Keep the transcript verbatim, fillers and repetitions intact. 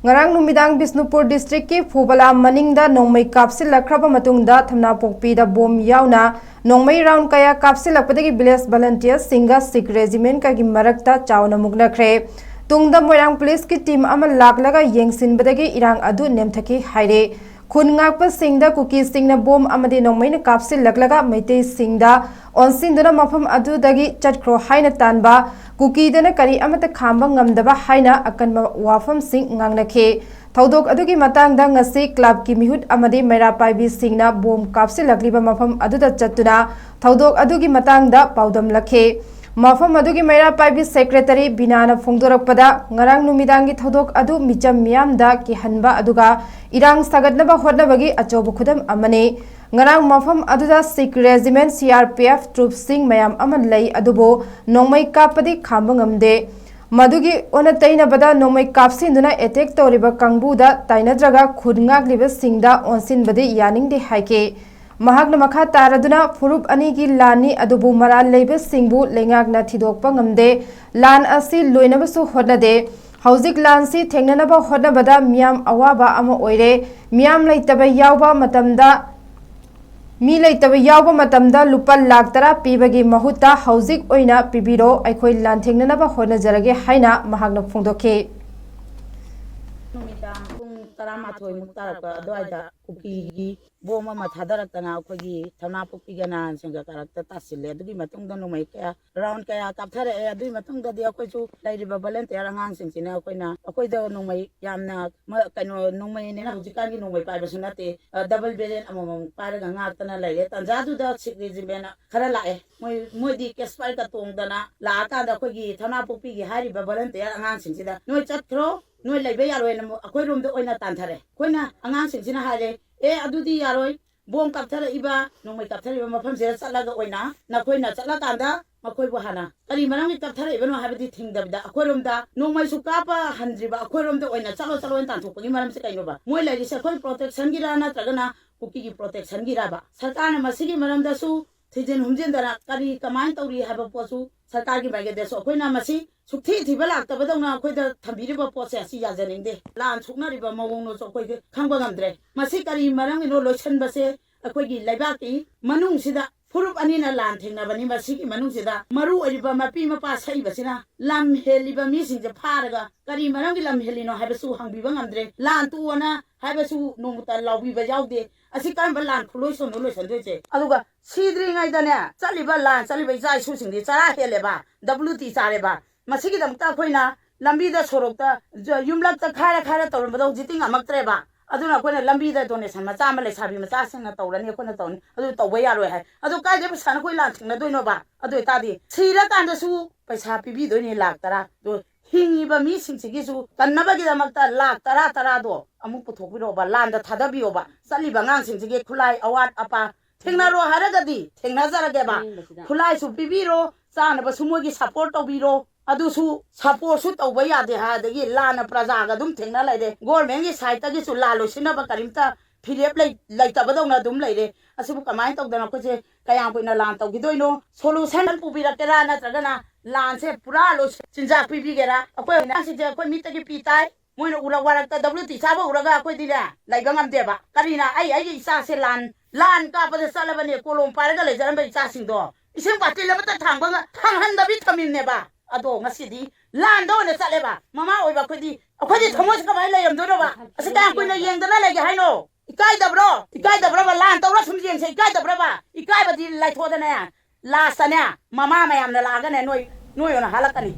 ꯉꯔꯥꯡ ꯅꯨꯃꯤꯗꯥꯡ ꯕꯤꯁꯅꯨꯄꯨꯔ ꯗꯤꯁꯇ꯭ꯔꯤꯛꯀꯤ ꯐꯨꯕꯂꯥ ꯃꯅꯤꯡꯗ ꯅꯣꯡꯃꯩ ꯀꯥꯞꯁꯤꯜꯂꯛꯈ꯭ꯔꯕ ꯃꯇꯨꯡꯗ ꯊꯝꯅꯥꯄꯣꯛꯄꯤꯗ ꯕꯣꯝ ꯌꯥꯎꯅ ꯅꯣꯡꯃꯩ ꯔꯥꯎꯟ ꯀꯌꯥ ꯀꯥꯞꯁꯤꯜꯂꯛꯄꯗꯒꯤ ꯚꯤꯂꯦꯖ ꯚꯣꯂꯟꯇꯤꯌꯔꯁꯤꯡꯒ ꯁꯤꯈ ꯔꯦꯖꯤꯃꯦꯟꯀꯒꯤ ꯃꯔꯛꯇ ꯆꯥꯎꯅ ꯃꯨꯛꯅꯈ꯭ꯔꯦ꯫ ꯇꯨꯡꯗ ꯃꯣꯏꯔꯥꯡ ꯄꯨꯂꯤꯁꯀꯤ ꯇꯤꯝ ꯑꯃ ꯂꯥꯛꯂꯒ ꯌꯦꯡꯁꯤꯟꯕꯗꯒꯤ ꯏꯔꯥꯡ ꯑꯗꯨ ꯅꯦꯝꯊꯈꯤ ꯍꯥꯏꯔꯦ꯫ ꯈꯨꯟ ꯉꯥꯛꯄꯁꯤꯡꯗ ꯀꯨꯀꯤꯁꯤꯡꯅ ꯕꯣꯝ ꯑꯃꯗꯤ ꯅꯣꯡꯃꯩꯅ ꯀꯥꯞꯁꯤꯜꯂꯛꯂꯒ ꯃꯩꯇꯩꯁꯤꯡꯗ ꯑꯣꯟꯁꯤꯟꯗꯨꯅ ꯃꯐꯝ ꯑꯗꯨꯗꯒꯤ ꯆꯠꯈ꯭ꯔꯣ ꯍꯥꯏꯅ ꯇꯥꯟꯕ ꯀꯨꯀꯤꯗꯅ ꯀꯔꯤ ꯑꯃꯠꯇ ꯈꯥꯝꯕ ꯉꯝꯗꯕ ꯍꯥꯏꯅ ꯑꯀꯟꯕ ꯋꯥꯐꯝꯁꯤꯡ ꯉꯥꯡꯅꯈꯤ꯫ ꯊꯧꯗꯣꯛ ꯑꯗꯨꯒꯤ ꯃꯇꯥꯡꯗ ꯉꯁꯤ ꯀ꯭ꯂꯕꯀꯤ ꯃꯤꯍꯨꯠ ꯑꯃꯗꯤ ꯃꯩꯔꯥ ꯄꯥꯏꯕꯤꯁꯤꯡꯅ ꯕꯣꯝ ꯀꯥꯞꯁꯤꯜꯂꯛꯂꯤꯕ ꯃꯐꯝ ꯑꯗꯨꯗ ꯆꯠꯇꯨꯅ ꯊꯧꯗꯣꯛ ꯑꯗꯨꯒꯤ ꯃꯇꯥꯡꯗ ꯄꯥꯎꯗꯝꯂꯛꯈꯤ꯫ ꯃꯐꯝ ꯑꯗꯨꯒꯤ ꯃꯩꯔꯥ ꯄꯥꯏꯕꯤ ꯁꯦꯀ꯭ꯔꯦꯇꯔꯤ ꯕꯤꯅꯥꯅ ꯐꯣꯡꯗꯣꯔꯛꯄꯗ, ꯉꯔꯥꯡ ꯅꯨꯃꯤꯗꯥꯡꯒꯤ ꯊꯧꯗꯣꯛ ꯑꯗꯨ ꯃꯤꯆꯝ ꯃꯤꯌꯥꯝꯗ ꯀꯤꯍꯟꯕ ꯑꯗꯨꯒ ꯏꯔꯥꯡ ꯁꯥꯒꯠꯅꯕ ꯍꯣꯠꯅꯕꯒꯤ ꯑꯆꯧꯕ ꯈꯨꯗꯝ ꯑꯃꯅꯤ꯫ ꯉꯔꯥꯡ ꯃꯐꯝ ꯑꯗꯨꯗ Sikh regiment, C R P F ꯇ꯭ꯔꯨꯞꯁꯤꯡ ꯃꯌꯥꯝ ꯑꯃ ꯂꯩ, ꯑꯗꯨꯕꯨ ꯅꯣꯡꯃꯩ ꯀꯥꯞꯄꯗꯤ ꯈꯥꯝꯕ ꯉꯝꯗꯦ꯫ ꯃꯗꯨꯒꯤ ꯑꯣꯟꯅ ꯇꯩꯅꯕꯗ ꯅꯣꯡꯃꯩ ꯀꯥꯞꯁꯤꯟꯗꯨꯅ ꯑꯦꯇꯦꯛ ꯇꯧꯔꯤꯕ ꯀꯥꯡꯕꯨꯗ ꯇꯥꯏꯅꯗ꯭ꯔꯒ ꯈꯨꯟ ꯉꯥꯛꯂꯤꯕꯁꯤꯡꯗ ꯑꯣꯟꯁꯤꯟꯕꯗꯤ ꯌꯥꯅꯤꯡꯗꯦ ꯍꯥꯏꯈꯤ꯫ ꯃꯍꯥꯛꯅ ꯃꯈꯥ ꯇꯥꯔꯗꯨꯅ, ꯐꯨꯔꯨꯞ ꯑꯅꯤꯒꯤ ꯂꯥꯟꯅꯤ, ꯑꯗꯨꯕꯨ ꯃꯔꯥꯜ ꯂꯩꯕꯁꯤꯡꯕꯨ ꯂꯩꯉꯥꯛꯅ ꯊꯤꯗꯣꯛꯄ ꯉꯝꯗꯦ꯫ ꯂꯥꯟ ꯑꯁꯤ ꯂꯣꯏꯅꯕꯁꯨ ꯍꯣꯠꯅꯗꯦ꯫ ꯍꯧꯖꯤꯛ ꯂꯥꯟꯁꯤ ꯊꯦꯡꯅꯅꯕ ꯍꯣꯠꯅꯕꯗ ꯃꯤꯌꯥꯝ ꯑꯋꯥꯕ ꯑꯃ ꯑꯣꯏꯔꯦ꯫ ꯃꯤꯌꯥꯝ ꯂꯩꯇꯕ ꯌꯥꯎꯕ ꯃꯇꯝꯗ, ꯃꯤ ꯂꯩꯇꯕ ꯌꯥꯎꯕ ꯃꯇꯝꯗ ꯂꯨꯄꯥ ꯂꯥꯈ ꯇꯔꯥ ꯄꯤꯕꯒꯤ ꯃꯍꯨꯠꯇ ꯍꯧꯖꯤꯛ ꯑꯣꯏꯅ ꯄꯤꯕꯤꯔꯣ, ꯑꯩꯈꯣꯏ ꯂꯥꯟꯊꯦꯡꯅꯅꯕ ꯍꯣꯠꯅꯖꯔꯒꯦ ꯍꯥꯏꯅ ꯃꯍꯥꯛꯅ ꯐꯣꯡꯗꯣꯛꯈꯤ꯫ ꯅꯨꯃꯤꯗꯥꯡ ꯄꯨꯡ ꯇꯔꯥꯃꯥꯊꯣꯏ ꯃꯨꯛ ꯇꯥꯔꯛꯄ ꯑꯗꯨꯋꯥꯏꯗ ꯀꯨꯀꯤꯒꯤ ꯕꯣꯝ ꯑꯃ ꯊꯥꯗꯔꯛꯇꯅ ꯑꯩꯈꯣꯏꯒꯤ ꯊꯝꯅꯥꯄꯣꯛꯄꯤꯒ ꯅꯍꯥꯟꯁꯤꯡꯒ ꯀꯥꯔꯛꯇ ꯇꯥꯁꯤꯜꯂꯦ꯫ ꯑꯗꯨꯒꯤ ꯃꯇꯨꯡꯗ ꯅꯣꯡꯃꯩ ꯀꯌꯥ, ꯔꯥꯎꯟ ꯀꯌꯥ ꯀꯥꯞꯊꯔꯛꯑꯦ꯫ ꯑꯗꯨꯒꯤ ꯃꯇꯨꯡꯗꯗꯤ ꯑꯩꯈꯣꯏꯁꯨ ꯂꯩꯔꯤꯕ ꯚꯣꯂꯟꯇꯤꯌꯔ ꯑꯉꯥꯡꯁꯤꯡꯁꯤꯅ ꯑꯩꯈꯣꯏꯅ, ꯑꯩꯈꯣꯏꯗ ꯅꯣꯡꯃꯩ ꯌꯥꯝꯅ ꯃ-, ꯀꯩꯅꯣ, ꯅꯣꯡꯃꯩꯅꯦꯅ ꯍꯧꯖꯤꯛꯀꯥꯟꯒꯤ ꯅꯣꯡꯃꯩ ꯄꯥꯏꯕꯁꯨ ꯅꯠꯇꯦ, ꯑ, ꯗꯕꯜ ꯕꯦꯔꯦꯜ ꯑꯃꯃꯝ ꯄꯥꯏꯔꯒ ꯉꯥꯛꯇꯅ ꯂꯩꯔꯦ꯫ ꯇꯥꯟꯖꯥꯗꯨꯗ ꯁꯤꯈ ꯔꯦꯖꯤꯃꯦꯟ ꯈꯔ ꯂꯥꯛꯑꯦ꯫ ꯃꯣꯏ, ꯃꯣꯏꯗꯤ ꯀꯦꯁꯄꯥꯏꯒ ꯇꯣꯡꯗꯅ ꯂꯥꯛꯑꯀꯥꯟꯗ ꯑꯩꯈꯣꯏꯒꯤ ꯊꯝꯅꯥꯄꯣꯛꯄꯤꯒꯤ ꯍꯥꯏꯔꯤꯕ ꯚꯣꯂꯟꯇꯤꯌꯔ ꯑꯉꯥꯡꯁꯤꯡꯁꯤꯗ, "ꯅꯣꯏ ꯆꯠꯈ꯭ꯔꯣ, ꯅꯣꯏ ꯂꯩꯕ ꯌꯥꯔꯣꯏꯅ" ꯑꯩꯈꯣꯏꯔꯣꯝꯗ ꯑꯣꯏꯅ ꯇꯥꯟꯊꯔꯦ꯫ ꯑꯩꯈꯣꯏꯅ, ꯑꯉꯥꯡꯁꯤꯡꯁꯤꯅ ꯍꯥꯏꯔꯦ, "ꯑꯦ, ꯑꯗꯨꯗꯤ ꯌꯥꯔꯣꯏ, ꯕꯣꯝ ꯀꯥꯞꯊꯔꯛꯏꯕ, ꯅꯣꯡꯃꯩ ꯀꯥꯞꯊꯔꯛꯏꯕ ꯃꯐꯝꯁꯤꯗ ꯆꯠꯂꯒ ꯑꯣꯏꯅ ꯅꯈꯣꯏꯅ ꯆꯠꯂꯀꯥꯟꯗ ꯃꯈꯣꯏꯕꯨ ꯍꯥꯟꯅ ꯀꯔꯤ ꯃꯔꯝꯒꯤ ꯀꯥꯞꯊꯔꯛꯏꯕꯅꯣ ꯍꯥꯏꯕꯗꯤ ꯊꯤꯡꯗꯕꯤꯗ ꯑꯩꯈꯣꯏꯔꯣꯝꯗ ꯅꯣꯡꯃꯩꯁꯨ ꯀꯥꯞꯄ ꯍꯟꯗ꯭ꯔꯤꯕ ꯑꯩꯈꯣꯏꯔꯣꯝꯗ ꯑꯣꯏꯅ ꯆꯠꯂꯣ, ꯆꯠꯂꯣꯅ ꯇꯥꯟꯊꯣꯛꯄꯒꯤ ꯃꯔꯝꯁꯦ ꯀꯩꯅꯣꯕ? ꯃꯣꯏ ꯂꯩꯔꯤꯁꯦ ꯑꯩꯈꯣꯏ ꯄ꯭ꯔꯣꯇꯦꯛꯁꯟꯒꯤꯔ ꯅꯠꯇ꯭ꯔꯒꯅ ꯀꯨꯀꯤꯒꯤ ꯄ꯭ꯔꯣꯇꯦꯛꯁꯟꯒꯤꯔꯕ?" ꯁꯔꯀꯥꯔꯅ ꯃꯁꯤꯒꯤ ꯃꯔꯝꯗꯁꯨ ꯊꯤꯖꯤꯟ ꯍꯨꯝꯖꯤꯟꯗꯅ ꯀꯔꯤ ꯀꯃꯥꯏꯅ ꯇꯧꯔꯤ ꯍꯥꯏꯕ ꯄꯣꯠꯁꯨ ꯁꯔꯀꯥꯔꯒꯤ ꯃꯥꯏꯀꯩꯗꯁꯨ ꯑꯩꯈꯣꯏꯅ ꯃꯁꯤ ꯁꯨꯛꯊꯤ ꯊꯤꯕ ꯂꯥꯛꯇꯕꯗꯧꯅ ꯑꯩꯈꯣꯏꯗ ꯊꯝꯕꯤꯔꯤꯕ ꯄꯣꯠꯁꯦ ꯑꯁꯤ ꯌꯥꯖꯅꯤꯡꯗꯦ꯫ ꯂꯥꯟ ꯁꯣꯛꯅꯔꯤꯕ ꯃꯑꯣꯡꯗꯨꯁꯨ ꯑꯩꯈꯣꯏꯗꯤ ꯈꯪꯕ ꯉꯝꯗ꯭ꯔꯦ꯫ ꯃꯁꯤ ꯀꯔꯤ ꯃꯔꯝꯒꯤꯅꯣ ꯂꯣꯏꯁꯤꯟꯕꯁꯦ? ꯑꯩꯈꯣꯏꯒꯤ ꯂꯩꯕꯥꯛꯀꯤ ꯃꯅꯨꯡꯁꯤꯗ ꯐꯨꯔꯨꯞ ꯑꯅꯤꯅ ꯂꯥꯟ ꯊꯦꯡꯅꯕꯅꯤ꯫ ꯃꯁꯤꯒꯤ ꯃꯅꯨꯡꯁꯤꯗ ꯃꯔꯨ ꯑꯣꯏꯔꯤꯕ ꯃꯄꯤ ꯃꯄꯥ ꯁꯛꯏꯕꯁꯤꯅ ꯂꯝ ꯍꯦꯜꯂꯤꯕ ꯃꯤꯁꯤꯡꯁꯦ ꯐꯥꯔꯒ ꯀꯔꯤ ꯃꯔꯝꯒꯤ ꯂꯝ ꯍꯦꯜꯂꯤꯅꯣ ꯍꯥꯏꯕꯁꯨ ꯍꯪꯕꯤꯕ ꯉꯝꯗ꯭ꯔꯦ꯫ ꯂꯥꯟ ꯇꯣꯛꯑꯣꯅ ꯍꯥꯏꯕꯁꯨ ꯅꯣꯡꯃꯇ ꯂꯥꯎꯕꯤꯕ ꯌꯥꯎꯗꯦ꯫ ꯑꯁꯤ ꯀꯔꯝꯕ ꯂꯥꯟ ꯈꯨꯂꯣꯏꯁꯤꯅꯣ ꯂꯣꯏꯁꯤꯟꯗꯣꯏꯁꯦ? ꯑꯗꯨꯒ ꯁꯤꯗ꯭ꯔꯤꯉꯩꯗꯅꯦ ꯆꯠꯂꯤꯕ ꯂꯥꯟ ꯆꯠꯂꯤꯕ ꯏꯆꯥ ꯏꯁꯨꯁꯤꯡꯗꯤ ꯆꯔꯥ ꯍꯦꯜꯂꯦꯕ, ꯗꯕ꯭ꯂꯤꯌꯨ ꯇꯤ ꯆꯥꯔꯦꯕ꯫ ꯃꯁꯤꯒꯤꯗꯃꯛꯇ ꯑꯩꯈꯣꯏꯅ ꯂꯝꯕꯤꯗ ꯁꯣꯔꯣꯛꯇ ꯖ-, ꯌꯨꯝꯂꯛꯇ ꯈꯥꯏꯔ ꯈꯥꯏꯔ ꯇꯧꯔꯝꯕꯗꯣ ꯍꯧꯖꯤꯛꯇꯤ ꯉꯝꯃꯛꯇ꯭ꯔꯦꯕ꯫ ꯑꯗꯨꯅ ꯑꯩꯈꯣꯏꯅ ꯂꯝꯕꯤꯗ ꯗꯣꯅꯦꯁꯟ ꯃꯆꯥ ꯑꯃ ꯂꯩꯁꯥꯕꯤ ꯃꯆꯥꯁꯤꯡꯅ ꯇꯧꯔꯅꯤ, ꯑꯩꯈꯣꯏꯅ ꯇꯧꯅꯤ, ꯑꯗꯨ ꯇꯧꯕ ꯌꯥꯔꯣꯏ ꯍꯥꯏ꯫ ꯑꯗꯨ ꯀꯥꯏꯗꯩ ꯄꯩꯁꯥꯅ ꯑꯩꯈꯣꯏ ꯂꯥꯟ ꯊꯦꯡꯅꯗꯣꯏꯅꯣꯕ? ꯑꯗꯨ ꯑꯣꯏꯇꯥꯔꯗꯤ ꯁꯤꯔꯀꯥꯟꯗꯁꯨ ꯄꯩꯁꯥ ꯄꯤꯕꯤꯗꯣꯏꯅꯤ ꯂꯥꯛ ꯇꯔꯥ꯫ ꯑꯗꯣ ꯍꯤꯡꯉꯤꯕ ꯃꯤꯁꯤꯡꯁꯤꯒꯤꯁꯨ ꯀꯟꯅꯕꯒꯤꯗꯃꯛꯇ ꯂꯥꯛ ꯇꯔꯥ ꯇꯔꯥꯗꯣ ꯑꯃꯨꯛ ꯄꯨꯊꯣꯛꯄꯤꯔꯛꯑꯣꯕ, ꯂꯥꯟꯗ ꯊꯥꯗꯕꯤꯌꯣꯕ꯫ ꯆꯠꯂꯤꯕ ꯑꯉꯥꯡꯁꯤꯡꯁꯤꯒꯤ ꯈꯨꯠꯂꯥꯏ ꯑꯋꯥꯠ ꯑꯄꯥ ꯊꯦꯡꯅꯔꯣ ꯍꯥꯏꯔꯒꯗꯤ ꯊꯦꯡꯅꯖꯔꯒꯦꯕ꯫ ꯈꯨꯠꯂꯥꯏꯁꯨ ꯄꯤꯕꯤꯔꯣ, ꯆꯥꯅꯕꯁꯨ ꯃꯣꯏꯒꯤ ꯁꯄꯣꯔꯠ ꯇꯧꯕꯤꯔꯣ꯫ ꯑꯗꯨꯁꯨ ꯁꯄꯣꯔꯠꯁꯨ ꯇꯧꯕ ꯌꯥꯗꯦ ꯍꯥꯏ, ꯑꯗꯒꯤ ꯂꯥꯟꯅ ꯄ꯭ꯔꯖꯥꯒ ꯑꯗꯨꯝ ꯊꯦꯡꯅ ꯂꯩꯔꯦ꯫ ꯒꯣꯔꯃꯦꯟꯒꯤ ꯁꯥꯏꯠꯇꯒꯤꯁꯨ ꯂꯥꯟ ꯂꯣꯏꯁꯤꯟꯅꯕ ꯀꯔꯤꯝꯇ ꯐꯤꯔꯦꯞ ꯂꯩ-, ꯂꯩꯇꯕꯗꯧꯅ ꯑꯗꯨꯝ ꯂꯩꯔꯦ꯫ ꯑꯁꯤꯕꯨ ꯀꯃꯥꯏꯅ ꯇꯧꯗꯅ ꯑꯩꯈꯣꯏꯁꯦ ꯀꯌꯥꯝ ꯀꯨꯏꯅ ꯂꯥꯟ ꯇꯧꯈꯤꯗꯣꯏꯅꯣ? ꯁꯣꯂꯨꯁꯟ ꯄꯨꯕꯤꯔꯛꯀꯦꯔꯥ, ꯅꯠꯇ꯭ꯔꯒꯅ ꯂꯥꯟꯁꯦ ꯄꯨꯔꯥ ꯂꯣꯏꯁ-, ꯆꯤꯟꯖꯥꯛ ꯄꯤꯕꯤꯒꯦꯔꯥ? ꯑꯩꯈꯣꯏ ꯑꯉꯥꯡꯁꯤꯡꯁꯦ ꯑꯩꯈꯣꯏ ꯃꯤꯠꯇꯒꯤ ꯄꯤ ꯇꯥꯏ꯫ ꯃꯣꯏꯅ ꯎꯔꯛ ꯋꯥꯔꯛꯇ ꯗꯕ꯭ꯂꯤꯌꯨ ꯇꯤ ꯆꯥꯕ ꯎꯔꯒ ꯑꯩꯈꯣꯏꯗꯤꯅꯦ ꯂꯩꯕ ꯉꯝꯗꯦꯕ꯫ ꯀꯔꯤꯅ ꯑꯩ ꯑꯩꯒꯤ ꯏꯆꯥꯁꯦ ꯂꯥꯟ, ꯂꯥꯟ ꯀꯥꯞꯄꯗ ꯆꯠꯂꯕꯅꯦ, ꯀꯣꯂꯣꯝ ꯄꯥꯏꯔꯒ ꯂꯩꯖꯔꯝꯕ ꯏꯆꯥꯁꯤꯡꯗꯣ ꯏꯁꯤꯡ ꯕꯥꯇꯤꯜ ꯑꯃꯇ ꯊꯥꯡꯕ ꯉ-, ꯊꯥꯡꯍꯟꯗꯕꯤ ꯊꯝꯃꯤꯕꯅꯦꯕ꯫ ꯑꯗꯣ ꯉꯁꯤꯗꯤ ꯂꯥꯟꯗ ꯑꯣꯏꯅ ꯆꯠꯂꯦꯕ꯫ ꯃꯃꯥ ꯑꯣꯏꯕ ꯑꯩꯈꯣꯏꯗꯤ, ꯑꯩꯈꯣꯏꯗꯤ ꯊꯃꯣꯏꯁꯦ ꯀꯃꯥꯏꯅ ꯂꯩꯔꯝꯗꯣꯏꯅꯣꯕ? ꯑꯁꯤ ꯀꯌꯥꯝ ꯀꯨꯏꯅ ꯌꯦꯡꯗꯅ ꯂꯩꯒꯦ ꯍꯥꯏꯅꯣ? ꯏꯀꯥꯏꯗꯕ꯭ꯔꯣ? ꯏꯀꯥꯏꯗꯕ꯭ꯔꯕ? ꯂꯥꯟ ꯇꯧꯔ ꯁꯨꯝ ꯌꯦꯡꯁꯦ, ꯏꯀꯥꯏꯗꯕ꯭ꯔꯕ? ꯏꯀꯥꯏꯕꯗꯤ ꯂꯩꯊꯣꯛꯑꯗꯅꯦ, ꯂꯥꯁꯇꯅꯦ ꯃꯃꯥ ꯃꯌꯥꯝꯅ ꯂꯥꯛꯑꯒꯅꯦ ꯅꯣꯏ, ꯅꯣꯏ ꯑꯣꯏꯅ ꯍꯥꯜꯂꯛꯀꯅꯤ꯫